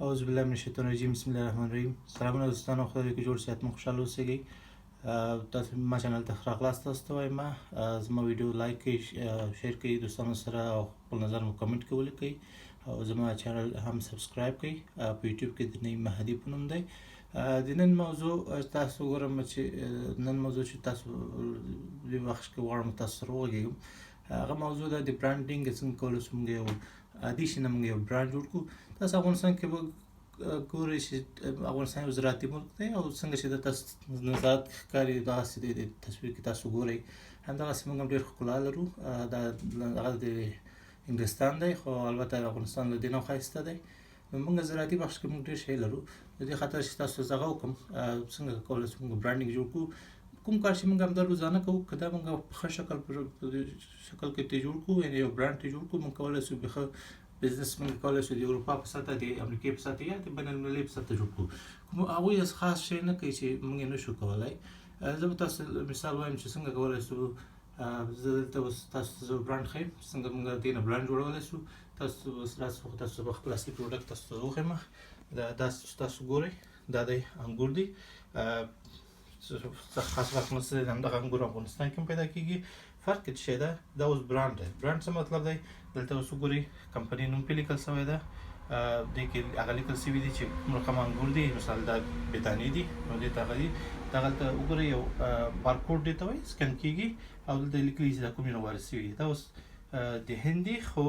اعوذ بالله من الشیطان الرجیم، بسم الله الرحمن الرحیم. سلامونه دوستانو، خدای دې جوړ صحت مو خوشاله اوسئ. تاسو ما channel ته ښه راغلاست تاسو ته وایم. زما ویډیو like کړئ، share کړئ دوستانو سره او خپل نظر مو comment کې ولیکئ او زما channel هم subscribe کړئ. په یوټیوب کې د نعیم مهدي په نوم دی. د نن موضوع تاسو ګورم چې نن موضوع چې تاسو دې بخش کې غواړم تاسو سره وغږېږم، هغه موضوع ده د branding. څنګه کولی شو موږ یو عادي شي نه موږ یو برانډ جوړ کړو. تاسو افغانستان کې به ګورئ چې افغانستان یو زراعتي ملک دی او څنګه چې د تاسو زراعت ښکاري دغسې د تصویر کې تاسو ګورئ، همدغسې موږ هم ډېر ښکلا لرو. دا هغه د انګلستان دی، خو البته افغانستان له دې نه ښایسته دی. نو موږ زراعتي بخش کې موږ ډېر شی لرو. د دې خاطر چې تاسو زه هغه وکړم څنګه کولی شو موږ branding جوړ کړو. کوم کار چې موږ همدا روزانه کوو، که دا موږ په ښه شکل شکل کې ترې جوړ کړو، یعنې یو برانډ ترې جوړ کړو، موږ کولی شو ښه business موږ کولی شو د اروپا په سطح، د امریکې په سطح یا د بین المللي په سطح جوړ کړو. کوم هغوی داسې خاص شی نه کوي چې موږ یې نه شو کولی. زه به تاسو مثال وایم چې څنګه کولی شو. زه دلته اوس تاسو ته زه برانډ ښیم څنګه موږ دې نه برانډ جوړولی شو. تاسو اوس راسئ، خو تاسو به خپل اصلي product تاسو ته وښیم. دا تاسو ګورئ، دا دی انګور دي. څه خاص فرق نشته دی، همدغه انګور افغانستان کې هم پیدا کیږي. فرق یې څه شی ده؟ دا اوس برانډ دی. برانډ څه مطلب دی؟ دلته اوس وګورئ، کمپنۍ نوم پرې لیکل شوی ده. دې کې هغه لیکل شوي دي چې کوم رقم انګور دي. مثال دا بېدانې دي، نو دې ته هغه دي. دغلته وګورئ، یو بارکوډ دې ته وایي، scan کیږي او دلته لیکلي چې دا کومې نه وارد شوي دي. دا اوس د هند دي، خو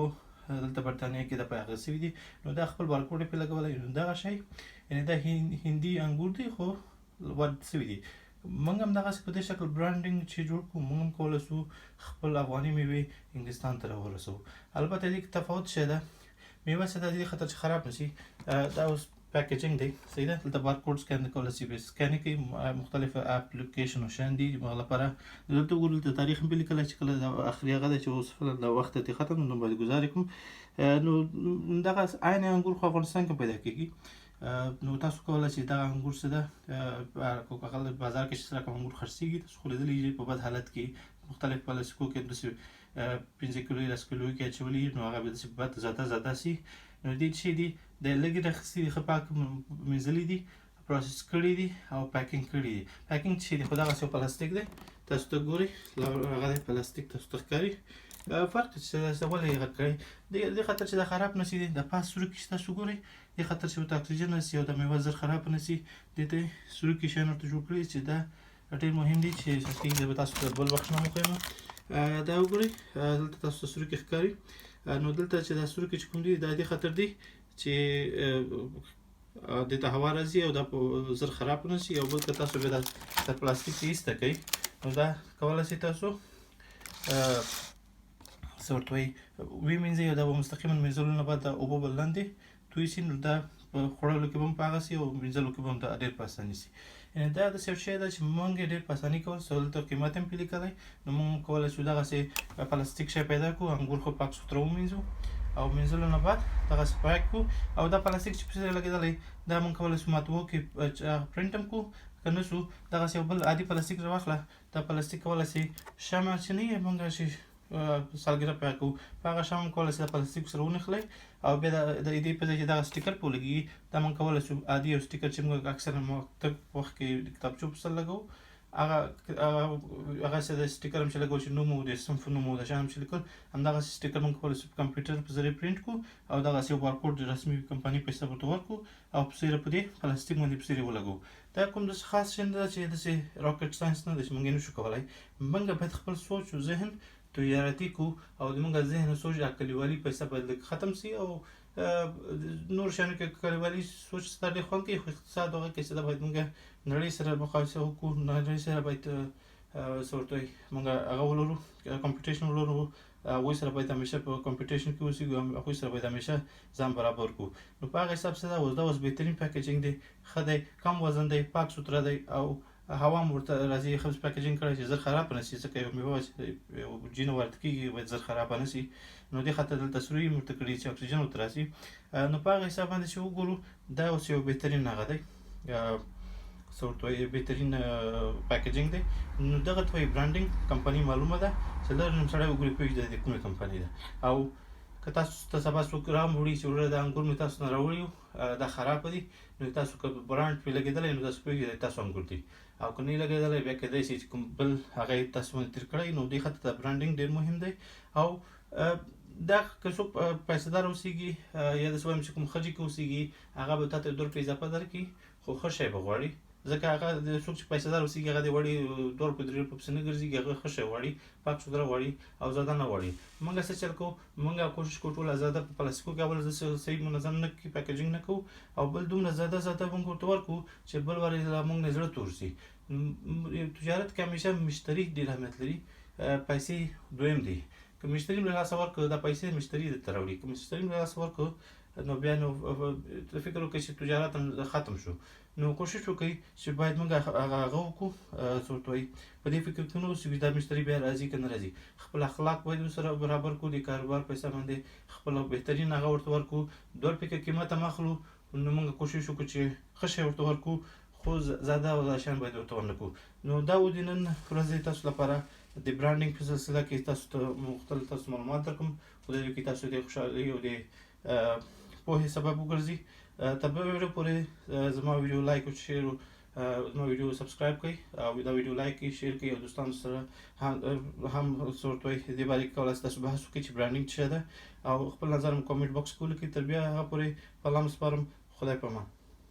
دلته برتانیا کې دا په هغه شوي دي، نو دا خپل بارکوډ یې پرې لګولی. نو دغه شی یعنې دا هندي انګور دي، خو وارد شوي دي. موږ هم دغسې په دې شکل branding چې جوړ کړو، موږ هم کولی شو خپل افغاني میوې انګلستان ته راورسوو. البته دې کې تفاوت څه ده؟ میوه څه ده، د دې خاطر چې خراب نه شي، دا اوس packaging دی، صحیح ده. دلته بارکوډ scan کولی شي، به scan کوي. مختلف اپلیکیشن شیان دي هغه لپاره. دلته وګورئ، دلته تاریخ هم پرې لیکلی چې کله دا اخري هغه دی چې اوس فعلا دا وخت ته ختم، نو باید ګزار یې کړم. نو دغه عین انګور خو افغانستان کې پیدا کیږي. نو تاسو کولی شئ دغه انګور څه ده، هغه بازار کې چې څه رقم انګور خرڅېږي، تاسو خو لیدلی چې په بد حالت کې مختلف پلاستیکو کې داسې 5 کیلو 10 کیلو کې اچولي، نو هغه به داسې بد زاده زاده سي. نو دې چې دي د لږې راخیستي دي، ښه پاک مینځلي دي، process کړي دي او packing کړي دي. packing چې دي خو دغسې یو پلاستیک دی، تاسو ته ګورئ هغه دی پلاستیک تاسو ته ښکاري. فرق چې څه ولې یې غټ کړی؟ د دې خاطر چې دا خراب نه شي. د پاس سورکي چې تاسو ګورئ، دې خاطر چې ورته اکسیجن رسي او د میوه زر خراب نه شي، دې ته سورکي شیان ورته جوړ کړي چې دا ډېر مهم دي چې کېږي. زه به تاسو ته بل بخش نه وښیم. دا وګورئ، دلته تاسو ته سورکي ښکاري. نو دلته چې دا سورکي چې کوم دي، دا دې خاطر دي چې دې ته هوا راځي او دا په زر خراب نه شي. او بل که تاسو بیا دا تر پلاستیک کې ایسته کوئ، نو دا کولی شئ تاسو څه ورته وایي ومینځئ او دا به مستقیما مینځلو نه بعد دا اوبه به لاندې توی شي. نو دا په خوړلو کې به هم په هغه سي او مینځلو کې به هم دا ډېر په اساني سي. یعنې دا داسې یو شی ده چې موږ یې ډېر په اساني کولی شو. دلته قیمت هم پرې لیکلی. نو موږ کولی شو دغسې پلاستیک شی پیدا کړو، انګور خو پاک سوتره ومینځو او مینځلو نه بعد دغسې پاک کړو او دا پلاستیک چې پسې لګېدلی، دا موږ کولی شو مطبوع کې پرنټ هم کړو. که نه شو، دغسې یو بل عادي پلاستیک راواخله. دا پلاستیک کولی شي شمع چې نه یې موږ چې سالګره پیا کوو، په هغه شمع هم کولی شي دا پلاستیک سره ونښلئ او بیا د دې په ځای چې دغه sticker پرې ولګېږي، دا موږ کولی شو عادي یو sticker چې موږ اکثره مکتب وخت کې د کتابچو په سر لګوو، هغه هغه څه د sticker هم چې لګول چې نوم او د صنف نوم او د شیان هم چې لیکل، همدغسې sticker موږ کولی شو په کمپیوټر په ذریعه پرنټ کړو او دغسې یو بارکوډ د رسمي کمپنۍ پیسه ورته ورکړو او پسې په دې پلاستیک باندې پسې ولګوو. دا کوم داسې خاص شی نه ده چې داسې rocket science نه ده چې موږ یې نشو کولی. موږ باید خپل سوچ او ذهن تجارتي کړو او د موږ ذهن او سوچ د کلیوالي پیسه باید لږ ختم سي او نور شیانو کې کلیوالي سوچ ستا ډېر خوند کوي، خو اقتصاد هغه کې چې دا باید موږ نړۍ سره مقایسه وکړو، نړۍ سره باید څه ورته وایي موږ هغه ولرو، competition ولرو. هغوی سره باید همیشه په competition کې اوسېږو، هغوی سره باید همیشه ځان برابر کړو. نو په هغه حساب سره اوس دا اوس بهترین packaging دی، ښه دی، کم وزن دی، پاک سوتره دی او هوا هم ورته راځي. ښه packaging کړی چې زر خراب نه شي، ځکه یو میوه چې یو جینه وارد کېږي باید زر خرابه نه شي. نو دې خاطر دلته سوري هم ورته کړي چې اکسیجن ورته راسي. نو په هغه حساب باندې چې وګورو، دا اوس یو بهترین هغه دی، څه ورته وایي، بهترین packaging دی. نو دغه ته وایي branding. کمپنۍ معلومه ده چې لرې نوم سړی وګوري پوهېږي د کومې کمپنۍ ده. او که تاسو ته سبا څوک رام وړي چې وروره دا انګور مې تاسو نه راوړي دا خراب دي، نو تاسو که برانډ پرې لګېدلی نو تاسو پوهېږئ تاسو انګور دي، او که نه لګېدلی بیا کېدای شي چې کوم بل هغه یې تاسو باندې تېر کړی. نو دې خاطر دا برانډینګ ډېر مهم دی. او دا که څوک پیسهدار اوسېږي یا داسې وایم چې کوم ښه ځای کې اوسېږي، هغه به تاته 2 روپۍ اضافه درکړي، خو ښه شی به غواړي، ځکه هغه څوک چې پیسهدار اوسېږي هغه د وړي 2 روپۍ 3 روپۍ پسې نه ګرځېږي، هغه ښه شی غواړي، پاک سوتره غواړي او زاده نه غواړي. موږ څه چل کوو؟ موږ کوشش کوو ټول ازاده په پلاستیکو کې اول صحیح منظم نه کړي، packaging نه کوو، او بل دومره زاده زاده موږ ورته ورکوو چې بل وارې لا موږ نه زړه تور شي. تجارت کې همیشه مشتري ډېر اهمیت لري، پیسې دویم دی. که مشتري له لاسه ورکړو دا پیسې مشتري درته راوړي، که مشتري له لاسه ورکړو نو بیا نو فکر وکړئ چې تجارت هم ختم شو. نو کوشش وکړئ چې باید موږ هغه وکړو، څه ورته وایي، په دې فکر کې نه اوسو چې دا مشتري بیا راځي که نه راځي. خپل اخلاق باید ورسره برابر کړو، د کاروبار پیسه باندې خپل بهترین هغه ورته ورکړو، 2 روپۍ که قیمت هم اخلو نو موږ کوشش وکړو چې ښه شی ورته ورکړو، خو زاده او دا شیان باید ورته ورنه کړو. نو دا و د نن ورځې تاسو لپاره د branding په سلسله کې تاسو ته غوښتل تاسو معلومات درکړم. خدای دې وکړي تاسو د خوشحالۍ او د پوهې سبب وګرځي. تر بل ویډیو پورې زما ویډیو like او share، زما ویډیو subscribe کړئ او دا ویډیو like کړئ، share کړئ او دوستانو سره هم څه ورته وایي دې باره کې کولای شئ تاسو بحث وکړئ چې branding څه ده، او خپل نظر هم comment box کې ولیکئ. تر بیا هغه پورې په الله مو سپارم. خدای په امان.